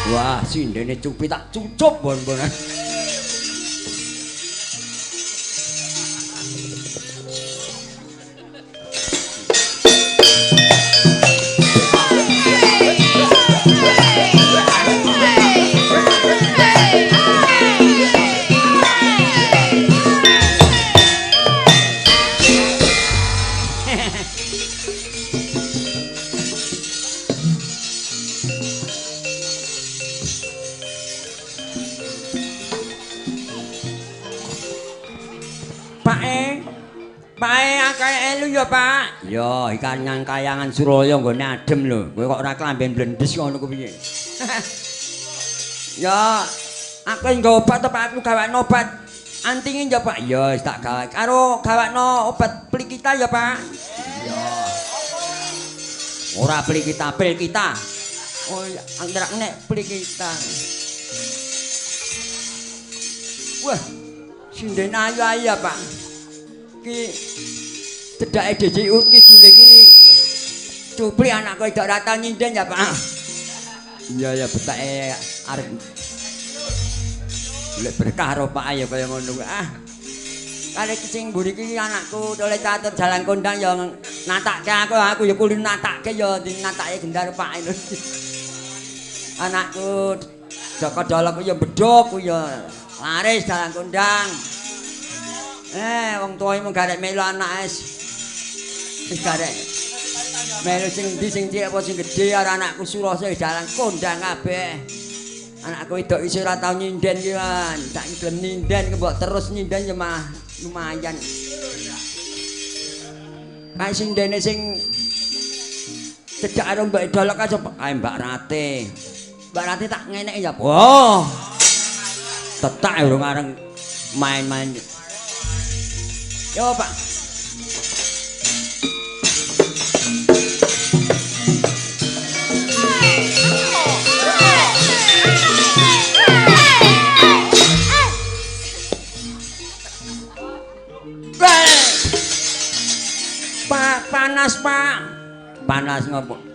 Wah, sindene cupi tak cucup bon-bonan. Pak E, Pak E akeh elu ya, Pak. Ya, ikan nang kayangan Suraya nggone adem lho. Kowe kok ora klamben blendes ngono ku piye? Ya, aku nggo obat to, Pak, aku gawakno obat antinge ya, Pak. Ya, wis tak gawe. Karo gawakno obat plikita ya, Pak. Ya. Ora plikita, pil kita. Oh, iya, anggerak nek plikita. Wah, sinden ayu-ayu ya, Pak. Ki cedhake DJU kidul iki cupli anakku idok ora tau nyinden ya, Pak. Iya ya betake arep golek berkah karo Pak ya kaya ngono kuwi. Ah. Kale sing mburi iki anakku tole catur jalan kondang ya natake aku, aku ya kuwi natake ya dinatake gendar Pak. Anakku Joko Dolok ya bedhok ku ya laris jalan kondang. Wong tuwa mung garek melu anake. Wis garek. Melu sing endi sing cilik apa sing gedhe karo anakku Surasa jalan kondang kabeh. Anakku wedok isih ora tau nyinden ki, Wan. Tak gelem nyinden mbok terus nyinden ya mah lumayan. Kae sindene sing cedhak karo Mbak Dolok aja kae Mbak Rate. Mbak Rate tak ngeneki ya. Wah. Tetak urung areng main-main. Yo, Pak. Pak, panas, Pak. Panas ngopo?